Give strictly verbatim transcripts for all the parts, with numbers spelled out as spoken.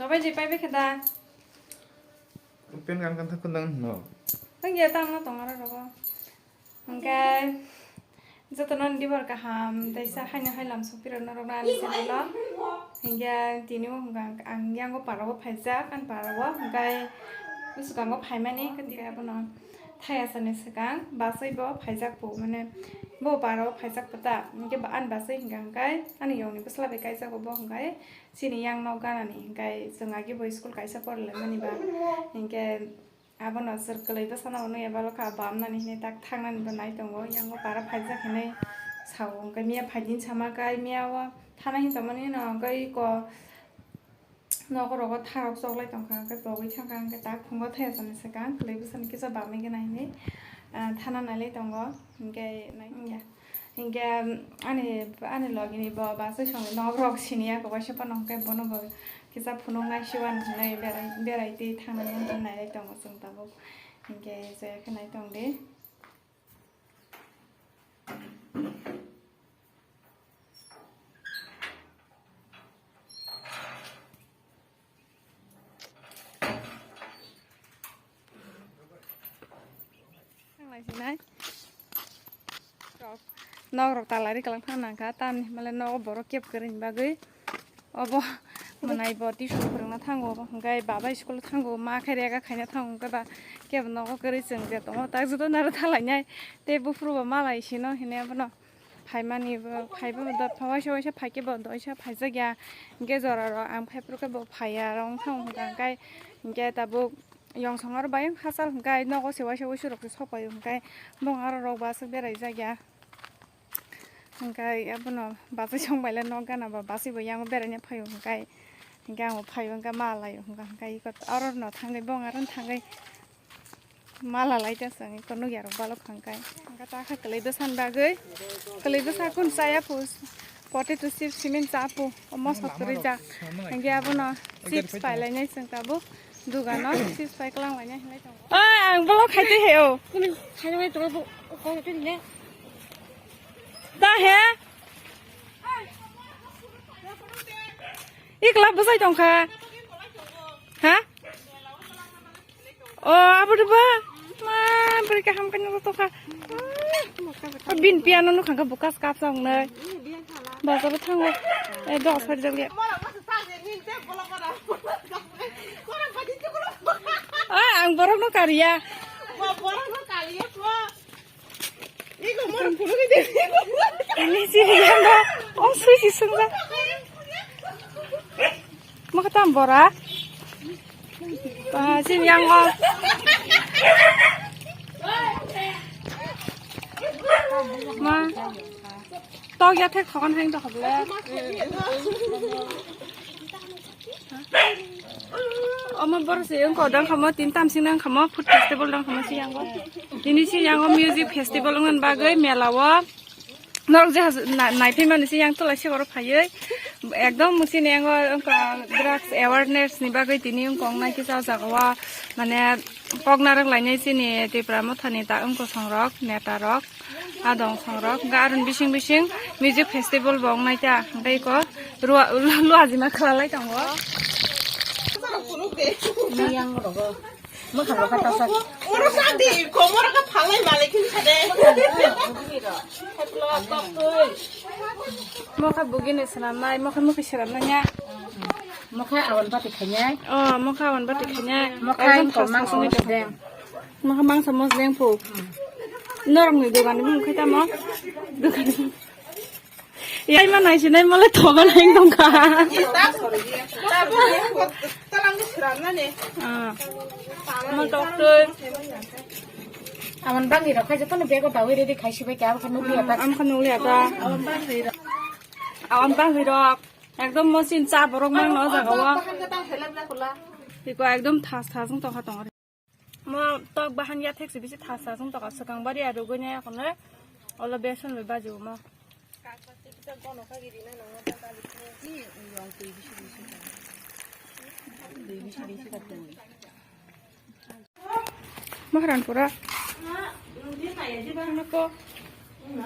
Dobai je pai bekhe da. Pen kan kan thak kundang no. Hingke tamo tong aro rogo. Hingke jotono ni dibar kaham, teisa haino hai lam sokpiro norok ani channel o. Hingke tini o hingke ang, ang yango parao phaijak, ani parao hingke bwskango phaimani, hingke abono thaya sani swkang, basai bo phaijak po, mane bo parao phaijak po ta, hingke ani basai hingka hingke ani yong ni bwsla bai kaijak bo hingke. Chini yang nok ganani, hingke chwng agi bo school kaisa porlaimani ba, hingke abono chwrwk kwlwi bwsano bo nukya, balo kha bamnani hinwi tak thangnani bo nai tongo, yango para phaijak hinwi sao, hingke miya phaidin sama kai miya o thana hin tongmani no, hingke iko nogo rogo tharok choklai tongkha, hingke pogwi thangkha, hingke tak phungo thaya sani swkang kwlwi bwsani kisa bamwi gana hinwi, ah, thana nailai tongo, hingke nai wngya. Hinkhe ani, ani logini bo bachai songni nok rok siniya, kwbaisa phano hinkhe bono bo kisa phunuknai siwan hinwi berai, berai twi thangnani wngkha nailai tongo chwng tabuk. Hinkhe chaya khe nai tong di. Thang lai sinai. Rok, nok rok talari kalang thang nang kha, tamni hwnba le nogo borok kebo kwrwini bagwi. Obo mwnai bo tuition phwrwngna thango, hwnkhe baba school thango, ma khe rega khaina thango, hwnkhe ba kebo nogo kwrwi chwng je tongo, tak joto naro thalainai tei buphuru bo malai sino hinwi abono. Phaimani bo, phaiba bo dot pha waisa waisa phaikhe bo doisa phaijakya, hwnkhe joraro ang phaiphuru khe bo phaiya, aro wng thango hwnkha hwnkhe, hwnkhe tabuk yongsong aro bayang hachal hwnkhe nogo se waisa waisa rok se sokpaio hwnkhe bong aro rok bo aswk beraijakya. Hwnkhe abono bachai song baile nok gana ba bachai bo yango beraina phaio hwnkhe, hwnkhe ang bo phaio hwnkhe ma laio hwnkhe, hwnkhe iko aro no thangwi bong aro thangwi. Mala lai ta chwng eko nukya rok balok kha hwnkhe. Hwnkhe ta kha kwlwi bwsani bagwi. Kwlwi bwsa kun chaya pu. Potato chips simin cha pu. Omo sotwrwi ja. Hwnkhe abono chips pai lainai chwng tabuk. Dugano chips pai kwlang lainai hinwi tongo. Oi, ang bolok khai twi hai o. Khainai tongo bo, khainai twi ne. Ta he? Ikla bwsai tongkha. Ha? O, abo de ba. Ma, beri kaham kanya to ka. O bin piano no khangka bukas kap sa ngnai. Bazar thango. E, dos har jagya. A, ang borok no kariya. Ini si yang ba. O, sui si sung ba. Mo kata bora. Ah, sini yang o. Ma. Tok ya thek thokan hang to hable. Omo bor se wngkha dang khamo tin tam sing nang khamo food festival dang khamo si yang o. Tini si yang o music festival wngmani bagwi mela o. Norok je has-, na-, naiphai mani se yang tola se borok phaiwi ekdom chini yango wngkha drugs awareness ni bagwi tini wngkha wngnai kisa o jaga o mane kok narwk lainai chini Tipra Motha ni ta wngkha songrok neta rok a dong songrok hwnkhe aroni bising bising music festival bo wngnai ta hwnkhe iko rua lua jima khalalai tongo. Yang rogo. Mwkhang rok kha ta sak. Oro sa di, komoro kha phalai malik hin sa de. Mokha bugini swnamnai, mokha mukhi swnamnai ya. Mokha awan bati khainai. Oh, mokha awan bati khainai. Mokha ekdom ingkol thas mang thas wngwi awan tong. Sideng. Mokha mangsa mosdeng pu. Norokni dogan ni bumung khai tamo? Dogan ni. Yai ma nai sinai mole thoba nai tongkha. Ah. Ma doctor. Aman bangi rok khai jotono bego dawi ready khai sibai khe, abo khe nukliya ta. Am kha nukliya ta. Aman bangi rok. Ekdom mosin cha borok mang no jaga o. Tiko ekdom thas thas wng tongkha tongkha. Mo tok bahan ya thek se bisi thas thas wng tongkha, swkang bari ya rugui nai ya khonai, olo beson bai baji o mo. Maharanpura. Nako. Ang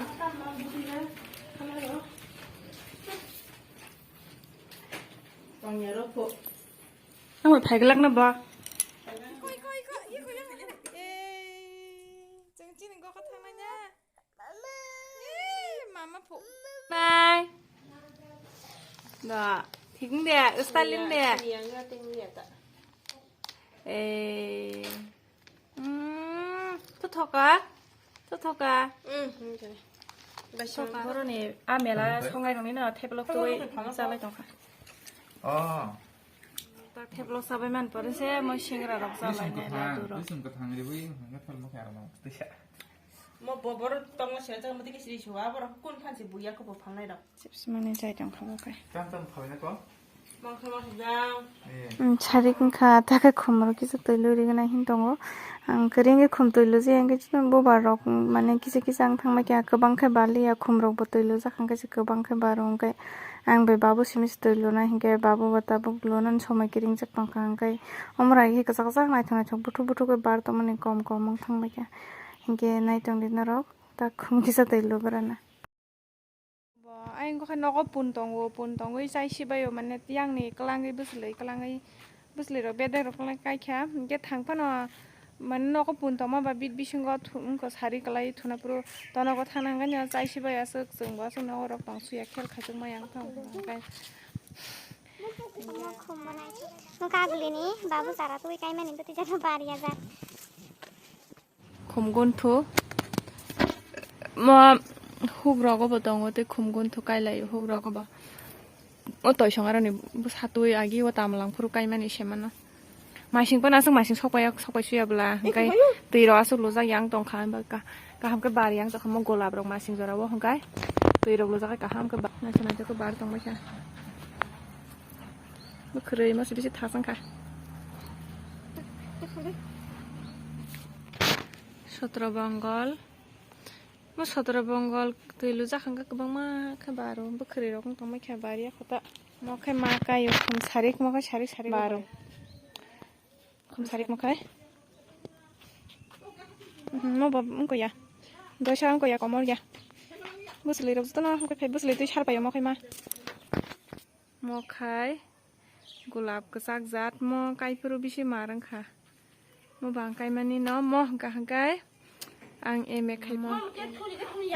bai phaiglak na ba. Mama phu. Nai. Da. Thik de, Stalin de. Eh. Hmm, tu thoka. Tu thoka. Thoka. Boroni a mela songai roni na theplo twi salai tongkha. Oh. Ta theplo sabai man pore se mo singra rok salai ne la duro. Bising ko thang ri bui, ngat thal mo kha rano. Tisa. Mo bobor tongmo se jang mo dikhe sri suwa, borok kun phan se buya ko bo phalnai rok. Chips mani chai tong kha bo kai. Tam tam khawi na ko? Mangsa mangsa jang. Eh. Um, sarik wngkha, ta khe khumrok kisa twi luri gana hin tongo. Ang kwrwi wngkhe khum twi luji, hwnkhe chini bubar rok, um, mane kisa kisa ang thangma khe kwbang khe baliya, khumrok bo twi lujak, hwnkhe se kwbang khe baro, hwnkhe ang bai babu simi se twi lunai, hwnkhe babu bo tabuk lunani somoi kwrwi wngjak tongkha, hwnkhe omo rai khe kwchak kwchak naithok naithok buthuk buthuk khe bar tongmani kom kom wng thangma khe. Hwnkhe naitong di norok. Ta khum kisa twi lugrana. Bo ayang khe nogo pun tongo, pun tongwi chai sibaio, mane tiyangni kwlangwi bwswlwi, kwlangwi bwswlwi rok bedek rok kwlangwi kaikha. Hwnkhe thang phano mane nogo pun tongma ba bit bisingo thu-, wngkha sari kwlai thuna phuru tonogo thangna hwnkhe chai sibaio aswk chwngbo aswk nogo rok tong suya khel khachuk ma yang thang hwnkhe. Kagulini babu chara twi kaimani bwtwi jano bariya jak. Khum gunthu. Mo huk rogo bo tongo, tei khum gunthu kailai huk rogo bo. O toisong aroni bwsa twi agi o tamalang phuru kaimani se mano. Masing phano aswk masing sokpai, sokpai suya bwla, hwnkhe twi rok aswk lujak yang tongkha, hwnba ka-, kaham khe bari yang tongkha, mo golap rok masing jora o hwnkhe twi rok lujak khe kaham khe ba-, naithok naithok khe bar tongbaikha. Bwkhwrwi masa bisi thas wngkha. Sotro bongol. Mo sotro bongol twi lujak hwnkhe kwbangma khe baro bwkhwrwi rok wng tongma khe bari ya kho ta. Mo khe ma kaio khum sarik, mo khe sarik sarik baro. Khum sarik mo khai. Mhm, mo bo wngkha ya. Doisa wngkha ya, komor ya. Bwswlwi rok jotono wngkha phai bwswlwi twi sar paio mo khai ma. Mo khai gulab kwchak jat mo kaiphuru bisi mar wngkha. Mo bang kaimani no mo hwnkha hwnkhe ang M A khai mo.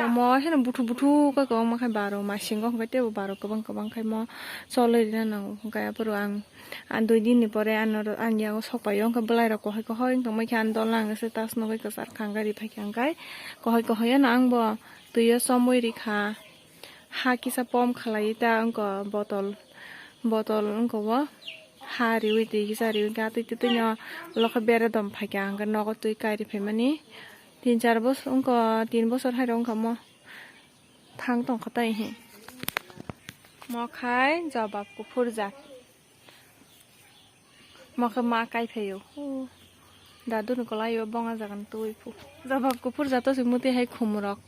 Mo heno buthu buthu khe kwbangma khai baro masingo hwnkhe teibo baro kwbang kwbang khai mo cholwi rina nango hwnkhe aphuru ang, ang dui din ni pore ano, ani yago sok paio hwnkhe bwlai rok kohoi kohoi wng tongma khe ani dol no ang status nugwi kwchar kha hwnkhe ri phai kha hwnkhe kohoi kohoi ano ang bo twi o chomwi ri kha. Ha kisa pom khalai ta wngkha botol, botol wngkha o ha riwi twi kisa riwi kha twi twi no lokha bera dom phaikha hwnkhe nogo twi kairi phaimani tin char bosor wngkha tin bosor hai rok wngkha mo thang tongkha tai he mo khai jobab kuphur jak. Mo khe ma kai phaio. Dadu ni kolai o bonga jaga ni twi phu. Jabab kuphur jato se muti hai khum rok.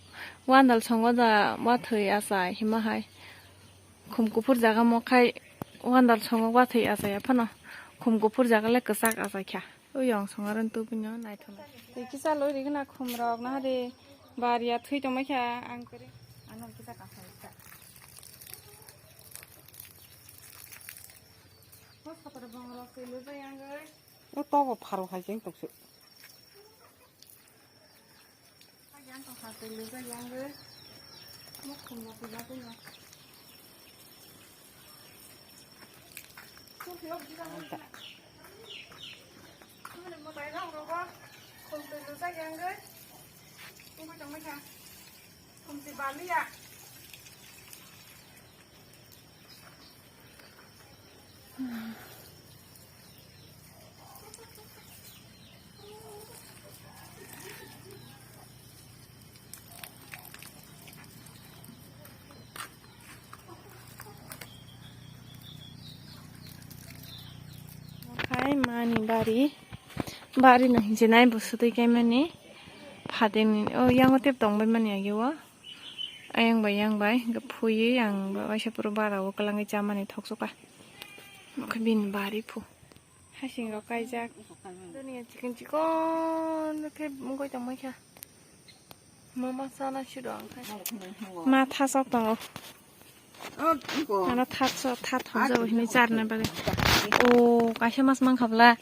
Wandal songo da wathwi achai hima hai. Khum kuphur jaga mo khai wandal songo wathwi achai aphano. Khum kuphur jaga le kwchak achai kha. O yong songo ron tubui no naithok. Tei kisa loi ri gana khum rok na hari bariya thwi tongmai kha ang kwrwi. Ano kisa kaphai kha. O tobo pharo hai jeng tokse. Khai mani bari, bari no hinse nai bo sotwi kai mani. Phateni o yango tep tong bai mani age o. Ayang bai yang bai hwnkhe phuiwi ang waisa phuru bara o kwlangwi chamani thoksuka. Omo khe bini bari phu. Hasing rok kaijak. Duniya chikon chikon khe wngwi tongmai kha. Mama sana siro ang khai. Ma thasok tongo. Oh, iko. Ano thasok, tha thongjao hini charna bagwi. Oh, kaisa mas mankha bwla.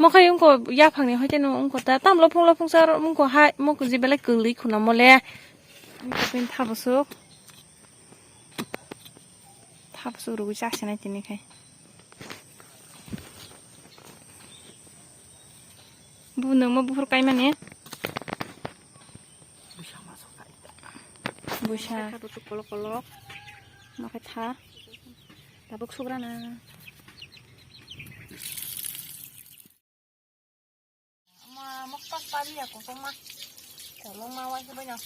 Mokhai wngkha yaphangni hoite no wngkha ta. Tam lophung lophung sar wngkha hai, mokho je belai kwlwi khuna mole. Wngkha bini thabosok. Thabosok rwgwi chasinai tini khai. Bu nungma buphuru kaimani. Busa. Kha tu kolok kolok. Ma khe tha. Tabuk sugrana. Ma mokta pari ya kosong ma. Kolong ma wai sebanyo.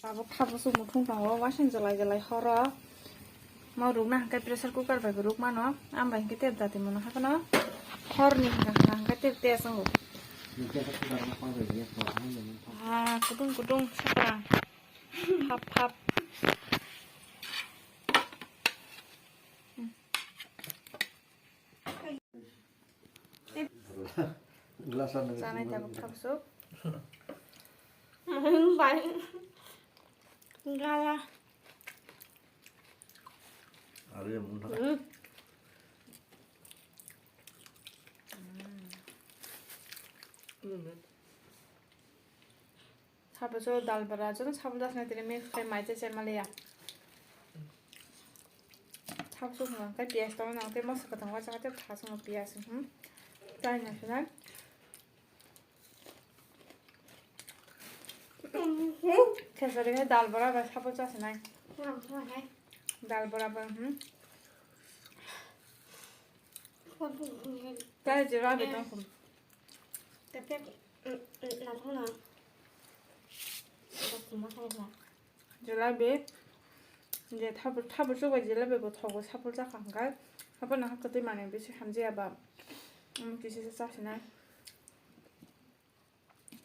Tabuk thabosok muthung tongo, wasing jalai jalai horo. Ma rukna hwnkhe pressure cooker bai bo ruk mano. Ambai hwnkhe tep jati mano haphano. Horni hwnkha hwnkha hwnkhe tep tep tongo. Ah, kutung kutung saka. Hap hap. Glass ano. Chanai tabuk thabosok. Bai. Gala. Are muna. Hmm. Thabosok dal bora joto sabul das na tini mix khai mai cha cha maliya. Thabosok nang khai piyaj tong nang tei moso kwthang wacha khe thabosok no piyaj hmm. Tai na sina. Khesari khai dal bora bai sabul cha sinai. Dal bora bai hmm. Tai jera betong khum. Tepek, mm, mm, nangkukno. Tepek tongma khaikha. Jelabi. Je thabur, thabur chubai jelabi bo thogo sapul chakha hwnkha. Haphano hakhe twi manwi bisi hamjaya ba. Mm, kisi se chasinai.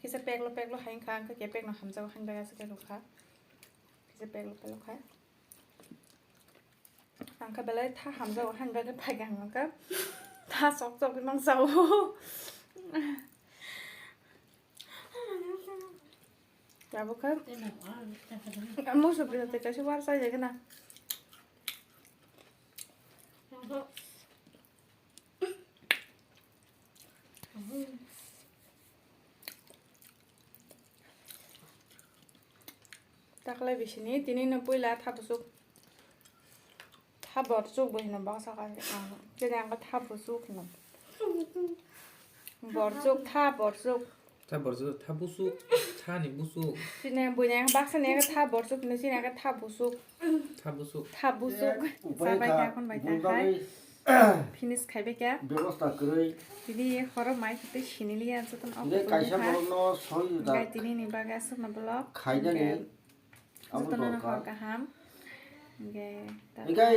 Kisa peklo peklo hai wngkha, hwnkhe kepekno hamjago hani bagwi aswk khe rwkha. Kisa peklo peklo kha. Ang khe belai tha hamjago hani bagwi phaikha ang khe tha sok sok mang sao. Tabuk khe musu bisa tei kaisa war chai jagana. Taklai bisini tini no puila tha busuk, tha borsuk bo hino baksa kha, ah, tini ang tha busuk hino. Borsuk, tha borsuk. Tha borsuk, tha busuk, tha ni busuk. Tini buini ang baksa ni ang tha borsuk hino, tini ang tha busuk. Tha busuk. Tha busuk. Upai sabai kha, kha, khon bai kha khai. Finish khai bai kha. Bebosta kwrwi. Tini horo mai khwtwi siniliya jotono. Hingke kaisa borokno soi da. Gai tini ni bagwi aswkno vlog. Khaidani. Hingke abo jotono dorkar. Hor kaham. Hingke tata. Hingke